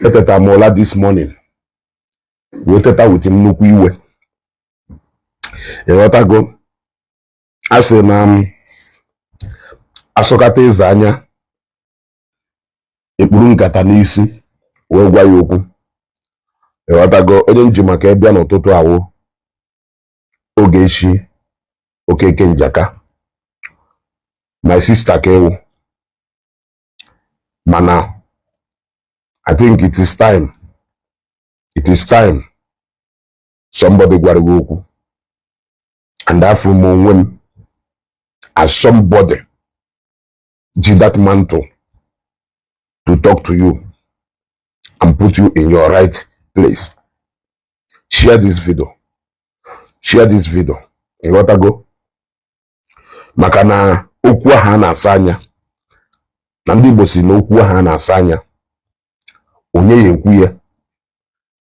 Eteta m ụla this morning wee teta with nnukwu iwe. Ịghọtago? A sị na m asụkata eze anya ekpuru nkata n'isi wee gwa ya okwu. Ịghọtago? Onye nji maka ịbịa n'ụtụtụ awụ Ogechi Okeke Njaka, my sister ka ewu, mana I think it is time, it is time somebody gwara gị okwu, and afọ m onwe m as somebody ji that mantle to talk to you and put you in your right place. Share this video, share this video. Ịghọtago? Maka na okwu ahụ a na-asa anya na ndị Igbo si na okwu ahụ a na-asa anya, onye ya ekwu ya.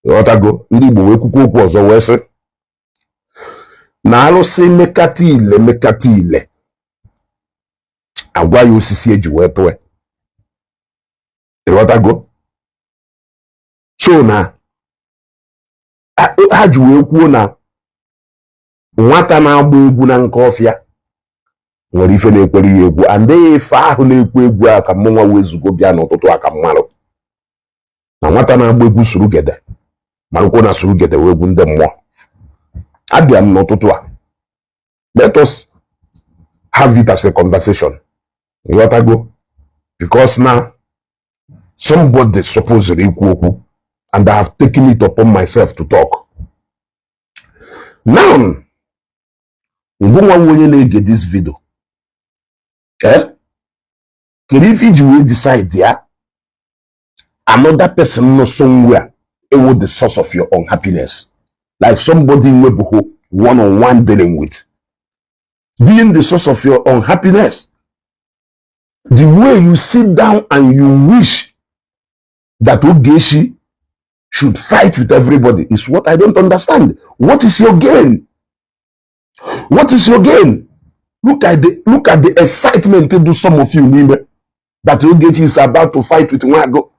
Ịghọtago? Ndị Igbo wee kwukwa okwu ọzọ wee sị na alụsị mekata ile mekata ile, agwa ya osisi eji wee tụọ. Ịghọtago? So na ha ji wee kwuo na nwata na-agba egwu na nke ọfịa nwere ife na-ekwere ya egwu, and ife ahụ na-ekwu egwu a ka mmụnwa wee zugo bịa n'ụtụtụ a ka mmalụ na nwata na-agba egwu surugede marụkwo na surugede wee egwu ndị mmụọ. Abịa m n'ụtụtụ a, let us have it as a conversation. Ịghọtago? Because na somebody supposed ikwu okwu, and I have taken it upon myself to talk now. Ngụnwa onye na-ege this video, eh, kedu ife iji wee decide ya another person nọ somewhere ewo the source of your unhappiness, like somebody nwebughị one on one dealing with being the source of your unhappiness? The way you sit down and you wish that Ogechi should fight with everybody is what I don't understand. What is your gain? What is your gain? Look at the excitement to do some of you n'ime that Ogechi is about to fight with Nwago.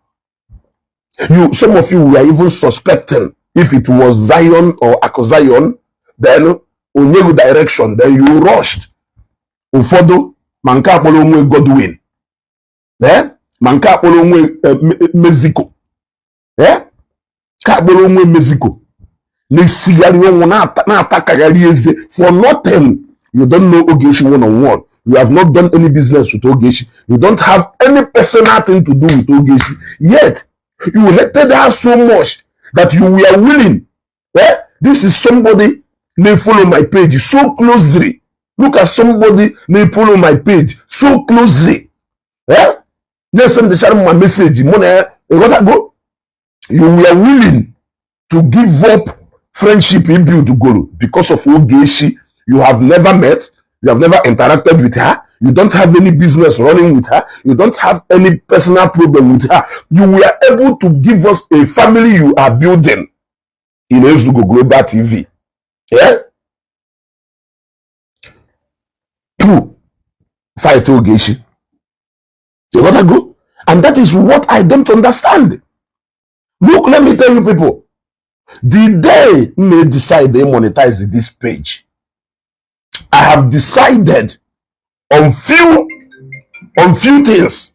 You, some of you were even suspecting if it was Zion or Ako Zion, then onyegu direction, then you rushed. Ụfọdụ ma nke akpọrọ onwe Godwin, eh? Ma nke akpọrọ onwe Mexico, eh? Nke akpọrọ onwe Mexico na-esigharị ọnwụ na-atakagharị eze for nothing. You don't know Ogechi one on one. You have not done any business with Ogechi. You don't have any personal thing to do with Ogechi, yet you hated her so much that you were willing, eh? This is somebody may follow my page so closely. Look at somebody may follow my page so closely, eh? Na-esendechara my message mụ na ya. Ịghọtago? You were willing to give up friendship you build goro because of Ogechi. You have never met, you have never interacted with her, you don't have any business running with her, you don't have any personal problem with her. You were able to give us a family you are building in Ezugo Global TV, yeah, to fight Ogechi. You gotta go. And that is what I don't understand. Look, let me tell you people, the day may decide they monetize this page, I have decided on few things.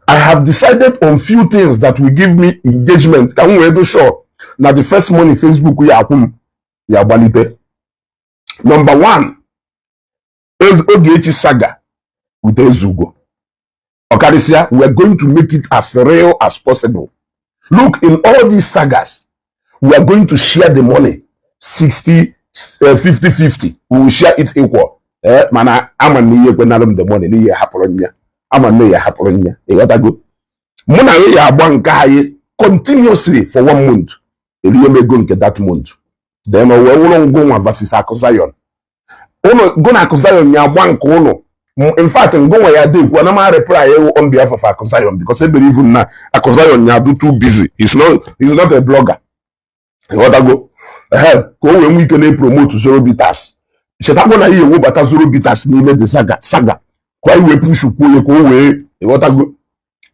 I have decided on few things that will give me engagement. Ka m wee do sure na the first money Facebook ya akwụ m ya gbalite. Number one, Ogechi saga with Ezugo. Ọkarịsịa, we are going to make it as real as possible. Look, in all these sagas, we are going to share the money 60 50 50. We will share it equal. Eh, mana ama na ihe ekwenara m the money n'ihe hapụrụ nya, ama na ihe hapụrụ nya. Ịghọtago? Mụ na ya agba nke anyị continuously for one month, erie m ego nke that month, then o wee wụrụ ngụnwa versus Akụ Zion. Ụnụ gụ na Akụ Zion ya agba nke ụnụ. In fact, ngụnwa ya dị ekwu ana m reply ewu on behalf of Akụ Zion because I believe na Akụ Zion ya do too busy. He's not a blogger. Ịghọtago? Ehe, ka o wee nwee ike na-epromote Zoro Bitters. Chetakwa na ihe ewebata Zoro Bitters n'ime the saga ka anyị wee push kwuo ya ka o wee Ịghọtago?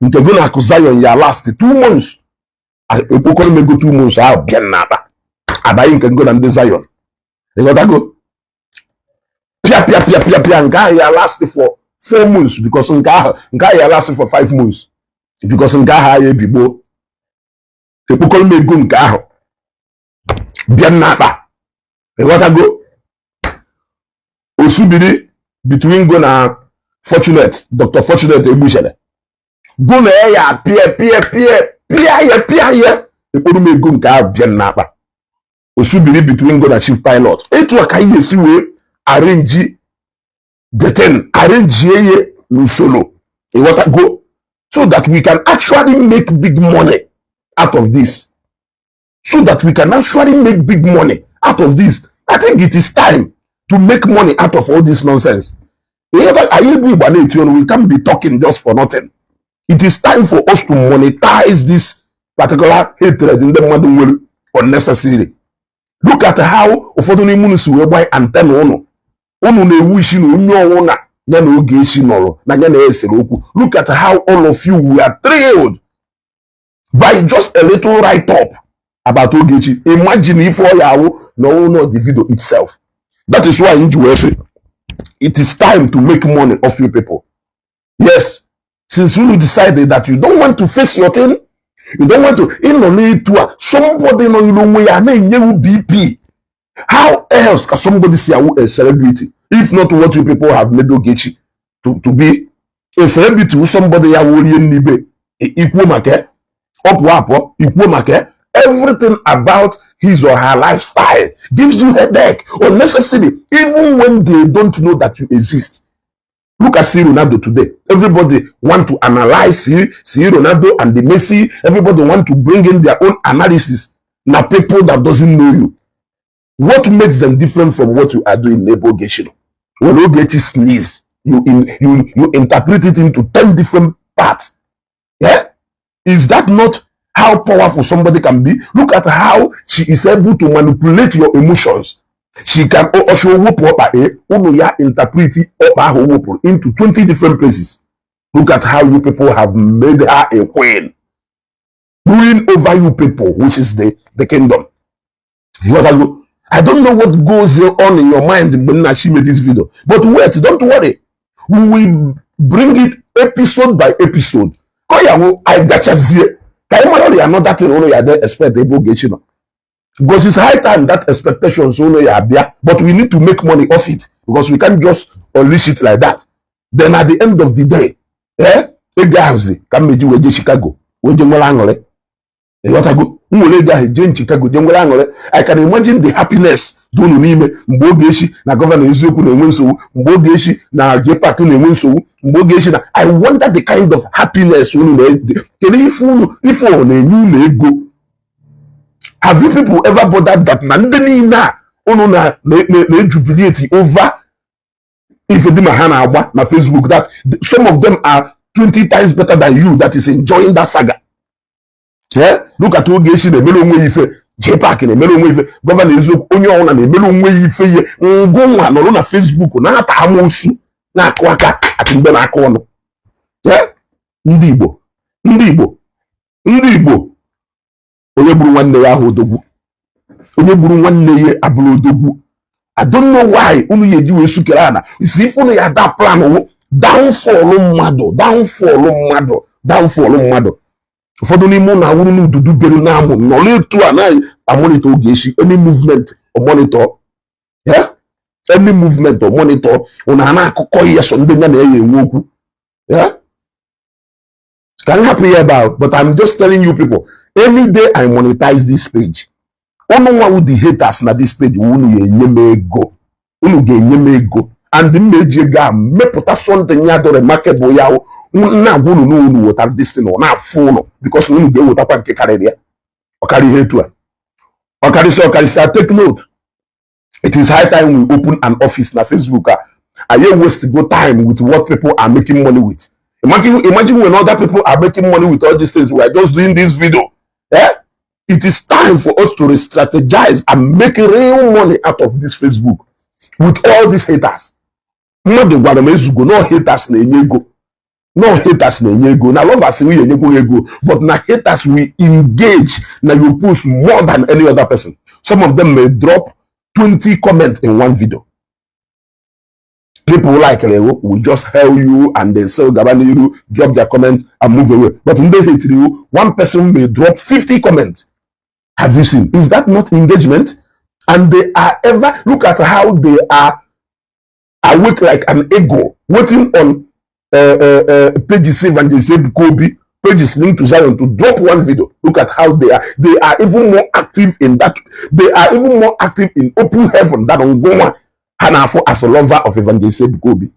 Nke go na Akụ Zion ya last 2 months, ekpokọrọ m ego 2 months ahụ bịa n'akpa abaghị nke ngo na ndị Zion. Ịghọtago? Pịa pịa pịa pịa pịa, nke ahụ ya last for 4 months, because nke ahụ ya last for 5 months, because nke ahụ ya ebigbo, ekpokọrọ m ego nke ahụ bịa n'akpa. Ịghọtago? Osubiri between go na Fortunate, Dr. Fortunate Egbuchere, go na ya pịa pịa pịa pịa ya pịa ya, ekporo m ego nke ahụ bịa n'akpa. Osubiri between go na Chief Pilot. Etu a ka anyị esi wee arrange the thing, arrange ihe n'usoro. Ịghọtago? So that we can actually make big money out of this, so that we can actually make big money out of this. I think it is time to make money out of all this nonsense. Anyị bụ Igbo na-eti ọnụ, we can't be talking just for nothing. It is time for us to monetize this particular hatred ndị mmadụ nwere unnecessary. Look at how ụfọdụ n'ime unu si wee gbaa antenna ụnụ. Unu na-ewu isi na onye ọnwụ na ya na Ogechi nọrọ na ya na esere okwu. Look at how all of you were thrilled by just a little write up about Ogechi. Imagine if ọ ya awụ na ọwụ not the video itself. That is why ji wee sị it is time to make money off you people. Yes, since you decided that you don't want to face your thing, you don't want to ịnọ n'etu a, somebody nọ n'onwe ya na-enyewu BP. How else can somebody see a celebrity if not what you people have made Ogechi to be a celebrity? Wụ somebody ya worie n'ibe ikwuo maka ọ pụọ apụọ, ikwuo maka everything about his or her lifestyle gives you headache unnecessary, even when they don't know that you exist. Look at C Ronaldo today. Everybody want to analyze C Ronaldo and the Messi. Everybody want to bring in their own analysis. Now, people that doesn't know you, what makes them different from what you are doing? N'ebe Ogechi nọ, when Ogechi sneeze, you interpret it into 10 different parts. Yeah, is that not how powerful somebody can be? Look at how she is able to manipulate your emotions. She can ọsọ wepụ ọkpa e unu ya interpret ọkpa ahụ o wepụrụ into 20 different places. Look at how you people have made her a queen ruling over you people, which is the kingdom. You got to go. I don't know what goes on in your mind when she made this video, but wait, don't worry, we will bring it episode by episode. Ka ya wụ anyị gachazie ka anyị mara ọrịa another thing ụnụ ya dey expect ebe Ogechi nọ, because it's high time that expectations ụnụ ya abịa. But we need to make money off it, because we can't just unleash it like that. Then at the end of the day, ego ahụzi ka m meji wee jee Chicago wee jee nwere aṅụrị. Ịghọtago? M were ego ahụ jee Chicago jee nwere aṅụrị. I can imagine the happiness dị unu n'ime mgbe Ogechi na Governor Eziokwu na-enwe nsogbu, mgbe Ogechi na JPAC na-enwe nsogbu, mgbe Ogechi na I wonder the kind of happiness unu na kedu ife unu ife ọ na-enye unu ego. Have you people ever bothered that na ndị niile a unu na-ejubilate over ife dị ma ha na-agba na Facebook, that some of them are 20 times better than you that is enjoying that saga? Yeah? Look at Ogechi na-emere onwe ya ife, JPAC na-emere onwe ife, Governor Eziokwu, onye ọbụla na-emere onwe ya ife. Ihe ngụnwa nọrọ na Facebook na-ata amoosu, na-akụ aka ati mgbe na-akụ ọnụ. Yeah? Ndị Igbo, ndị Igbo, ndị Igbo, onye gburu nwanne ya ahụ odogwu, onye gburu nwanne ya abụrụ odogwu. I don't know why unu ya eji wee sukere ana isi ife unu ya da plan wụ downfall mmadụ, downfall mmadụ, downfall mmadụ. Ụfọdụ n'ime ụnụ awụrụ n'ududu bere na-amụ nọrọ etu a na-amonitor Ogechi, any movement o monitor. Yeah? Any movement o monitor. Ụnụ a na-akụkọ ihe so ndị ya na ya enwe okwu. Yeah? Ka m hapụ ya ebe ahụ, but I'm just telling you people, any day I monetize this page, unu nwa wụ the haters na this page, unu ga-enye m ego, unu ga-enye m ego, and m na-eji ego a mepụta something ya dị remarkable. Ya wụ na-agwa unu na unu wetara this thing, ọ na-afụ unu, because unu ga-ewetakwa nke karịrị ya, ọkarị ihe etu a, ọkarịsịa ọkarịsịa. Take note, it is high time we open an office na Facebook a. Anyị waste go time with what people are making money with. Imagine when other people are making money with all these things, we are just doing this video. Eh? It is time for us to re-strategize and make real money out of this Facebook with all these haters. Mmadụ gwara m ezugo no haters na-enye ego. No haters na-enye ego na lovers will enyekwa ego, but na haters will engage na your post more than any other person. Some of them may drop 20 comments in one video. People like you will just hail you and then say gaba n'iru, drop their comment and move away. But ndị hate you, one person may drop 50 comments. Have you seen? Is that not engagement? And they are ever, look at how they are awake like an eagle, waiting on pages Evangelist Ebuka Obi, pages linked to Zion, to drop one video. Look at how they are. They are even more active in that. They are even more active in open heaven than Ngoma Hanafo as a lover of Evangelist Ebuka Obi.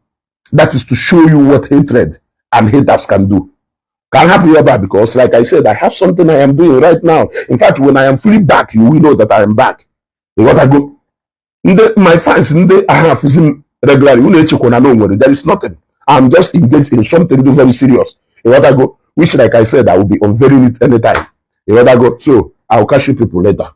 That is to show you what hatred and haters can do. Can happen here back because, like I said, I have something I am doing right now. In fact, when I am fully back, you will know that I am back. You got to go. Ndị my fans, ndị ahụ afụzi m regularly, unu echekwana na o nwere, there is nothing. I'm just engaged in something do very serious. You got to go. Which, like I said, I will be unveiling it anytime. You got to go. So I'll catch you people later.